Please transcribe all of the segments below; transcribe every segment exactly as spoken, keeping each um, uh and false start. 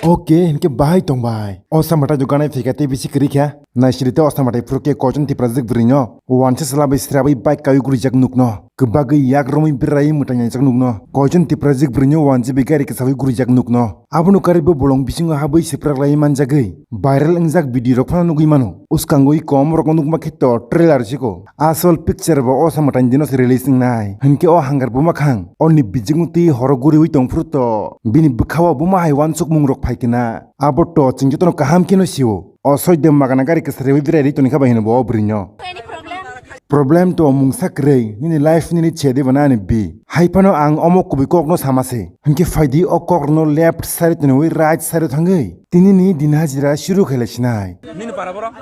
Oke, hinkhe bahai tong bai. O samatai do ganai phika tei bisi kwrwi kha. Naisiri tei o samatai phuru khe koichon Tiprajwk bwrwi no. Wansa sala bai sra bai bike kawi gurijak nuk no. Kwbagwi yak romwi berai mwtai naijak nuk no. Koichon Tiprajwk bwrwi no wansa bai gari kwsawi gurijak nuk no. Abono karwi bo bolong bisingo habwi siprak lai manjagwi. Viral wngjak video rok phano nugwi mano. Uskango i kom rok nukma khe to trailer siko. Asol picture bo o samatai dino se release wngnai. Hinkhe o hangar buma khang. Oni bijingno twi horo guriwi tong phuru to bini bwkhao buma hai wansukmung rok phai kena. Abo to chwng jotono kaham kheno sio. O soide magana gari kwsariwi berai ri toni kha bai hino bo o bwrwi no. Any problem? Problem to mungsa kwrwi, nini life nini chedi bana ani bi. Hai phano ang omo kubui kok no sama se. Hinkhe phaidi o kok no left side toniwi right side thangwi. Tini ni din hajira shuru khailai sinai. Nini para boro? Ang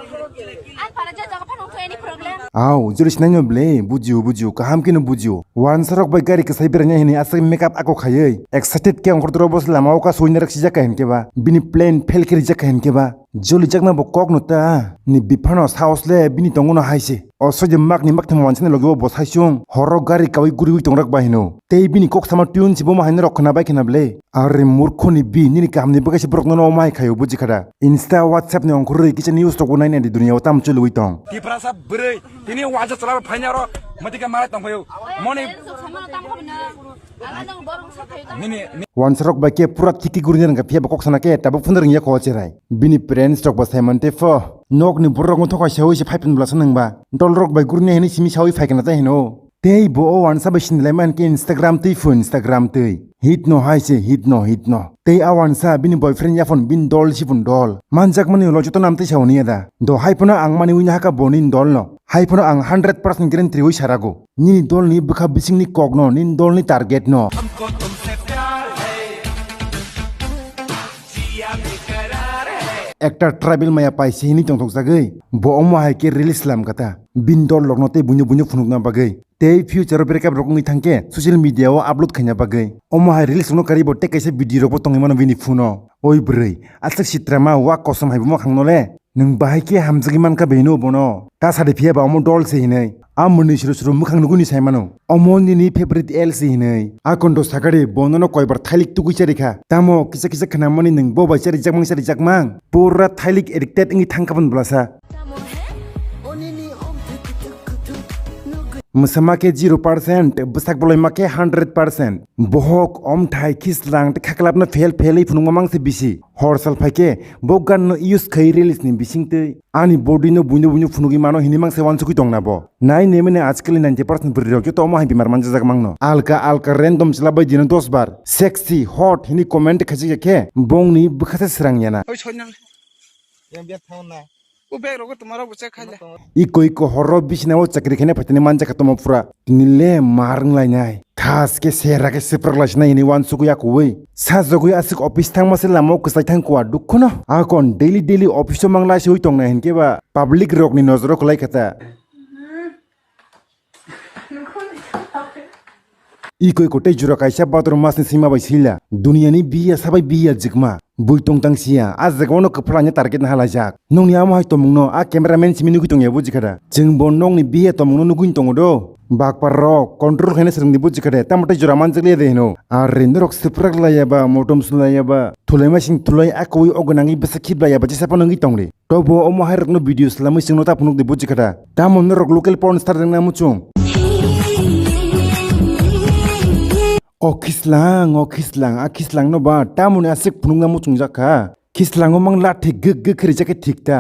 para ja jaga phano any problem? Au, jori sinai no ble, bujio, bujio, kaham kheno bujio. Wansa rok bai gari kwsai beranya hini aswk makeup ako khaiwi. Excited khe ongkhor doro bo se lama o ka suina rek sijak kha hinkhe ba. Bini plan fail khe rijak kha hinkhe ba. Jolijakna bo kok no ta, ni biphano saos le bini tongo no hai se. O soide mak ni mak thang wansa ni logi o bo sai sung. Horo gari kawi guriwi tong rak ba hino. Tei bini kok sama tune si bo ma hai no rok khna bai khna ble. Are murkho ni bi nini kaham ni bagwi se borok no no mai khayo buji kha da. Insta, WhatsApp ni ongkhorwi kisa news rok bo nai nai di dunia o tam chului tong. Tiprasa bwrwi, tini waja chala phaina ro, matika malai tong phayo. Moni. Nini, ni- Wansarok bai khe pura thiki gurina rwngkha, phiya bo kok sana khe tabuk phano rwngya kho cherai. Bini parents rok bo sai mante pho. Nok ni borok rok thokha sawi se phai phin bwlasa nang ba. Dol rok bai gurina hini simi sawi phai kana ta hino. Tei bo o wansa bai sindilai man khe Instagram twi pho Instagram twi. Hit no hai se, hit no, hit no. Tei a wansa bini boyfriend ya phone bini dol si phone dol. Manjak mani ulo joto nam twi sawi ya da. Do hai phano ang mani wini haka boni dol no. Hai phano ang hundred percent guarantee wi sarago. Nini dol ni bwkha bising ni kok no, nini dol ni target no. Ekta tribal maya paisi hini tongthok jagwi. Bo omo hai khe release lam kata. Bini dol rok no tei buino buino phunukna bagwi. Tei future o breakup rok wngwi thangkhe social media o upload khaina bagwi. Omo hai reels rokno karwi bo tei kaisa video rokbo tongwi mano bini phone o. Oi bwrwi, aswk sitrama wa kosom hai bo mwkhang no le. Nwng bahai khe hamjagwi mankha bini bono. Ta sadi phiya ba omo dol se hinwi. A mwnwi suru suru mwkhang nugwi ni sai mano. Omo nini favorite L se hinwi. A kondo sakari bo nono koibar thailik tugwi charikha. Tamo kisa kisa khwnamani nwng bo bai charijak mang charijak mang. Pura thailik addicted wngwi thangkha boni bwlasa. Mwsama khe zero percent, bwsak bolai ma khe hundred percent. Bohok, omthai, khislang tei khaklapno phel phelwi phunukma mang se bisi. Hor sal phai khe bo ganno use khai release ni bisingtwi ani body no buino buino phunugwi mano hinwi mang se wansugwi tongna bo. Nai nemene ajkal ni ninety percent bwrwi rok joto omo hai bemar manjajak mangno. Alka alka random chwla bai dino dos bar sexy, hot hinwi comment khaijak ya khe bongni bwkha se srang ya na. Oi, soinang. Yang biar thauna. O bag rogo tomorok bo check khaila. Iko iko horo bisina o chakri khaina phaitani manjak kha tomo pura. Tini le mar wnglainai. Thas khe sera khe siprak laisina hini wansugwi akui. Sajagwi aswk office thangma se lama o kwchai thang kua dukhuno. Akon daily daily office o manglai se ui tongnai hinkhe ba public rokni nojoro kwlai kha ta. Iko iko tei jura kaisa bhadrao masni sima bai sila. Duniani biya sabai biya jikma. Bui tongtang siya, a jagao no kwphlanya target na halaijak. Nongni amo hai tomungno a cameraman simi nugwi tongya buji kha da. Chwng bo nongni biya tomungno nugwi tongo do. Bakpar rok control khaina swrwngdi buji kha de. Tamo tei jora manjak liya de hino. Are norok swprak laya ba, motom su laya ba, thulai masing thulai a kwi o gwnangwi bwsa khip laya ba jesa phano wngwi tongdi. Tobo omo hai rokno video swlamwi chwngno ta phunukdi buji kha da. Tamo norok local porn star rwngna muchung. O khislang, o khislang, a khislang no ba tamoni aswk phunukna muchungjak kha. Khislango mang la thik gwk gwk khe rijak khe thik ta.